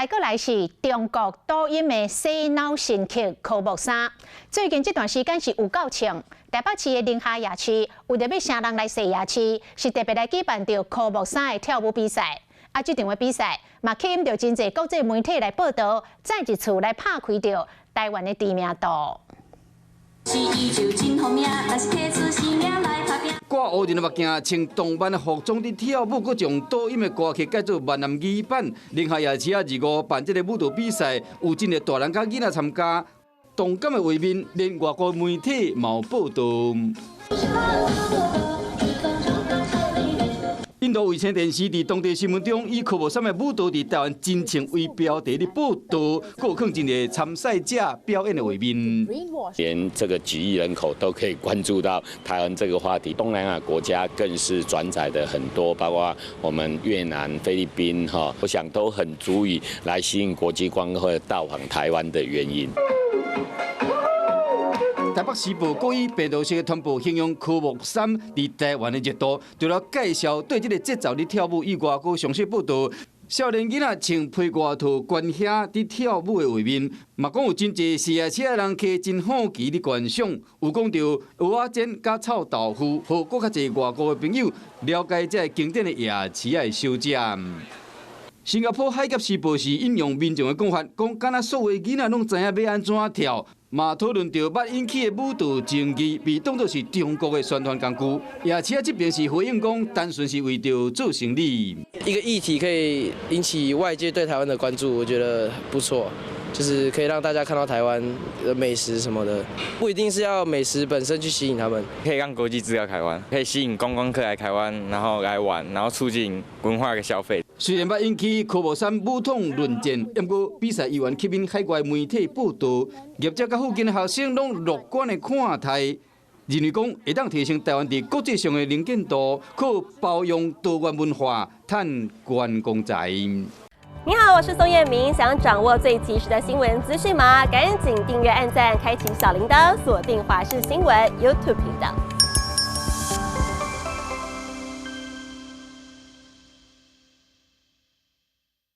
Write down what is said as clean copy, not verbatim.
閣來是中國抖音的洗腦神曲《科目三》。最近這段時間是有夠衝，台北市的寧夏夜市為著欲請人來踅夜市，是特別來舉辦著科目三的跳舞比賽。啊，這場的比賽嘛吸引著真濟國際媒體來報導，再一次來拍開著台灣的知名度。掛烏人的目鏡，穿動漫的服裝佇跳舞，閣將抖音的歌曲改做閩南語版。寧夏夜市啊，二五辦這个舞蹈比賽，有真濟大人佮囡仔參加，動感的畫面，連外國媒體嘛有報導。印度衛星電視佇當地新聞中，以科目三的舞蹈佇台灣真衝為標題咧報導，閣有看真濟參賽者表演的畫面。連這個幾億人口都可以關注到台灣這個話題，東南亞國家更是轉載的很多，包括我們越南、菲律賓，哈，我想都很足以來吸引國際觀光客到訪台灣的原因。台北時報閣以病毒式的傳播形容科目三佇台灣的熱度，除了介紹對這个節奏咧跳舞以外，閣詳細報導少年囡仔穿皮外套、懸靴佇跳舞的畫面，嘛講有真濟踅夜市的人客真好奇咧觀賞，有講著蚵仔煎佮臭豆腐，予閣較濟外國的朋友了解這个經典的夜市仔的小食。新加坡海峽時報是引用民眾的講法，講敢若所有囡仔攏知影欲按怎跳，嘛討論著捌引起的舞蹈爭議，被當作是中國的宣傳工具。夜市仔這邊是回應講，單純是為著做生意。一個議題可以引起外界對台灣的關注，我覺得不錯，就是可以讓大家看到台灣的美食什麼的，不一定是要美食本身去吸引他們，可以讓國際知道台灣，可以吸引觀光客來台灣，然後來玩，然後促進文化的消費。雖然捌引起科目三舞統論戰，毋過比賽依然吸引海外媒體報導，業者佮附近的學生攏樂觀的看待，認為講會當提升台灣佇國際上的能見度，靠包容多元文化，趁觀光財。你好，我是宋燕明，想掌握最及時的新聞資訊嗎？趕緊訂閱、按讚、開啟小鈴鐺，鎖定華視新聞 YouTube 頻道。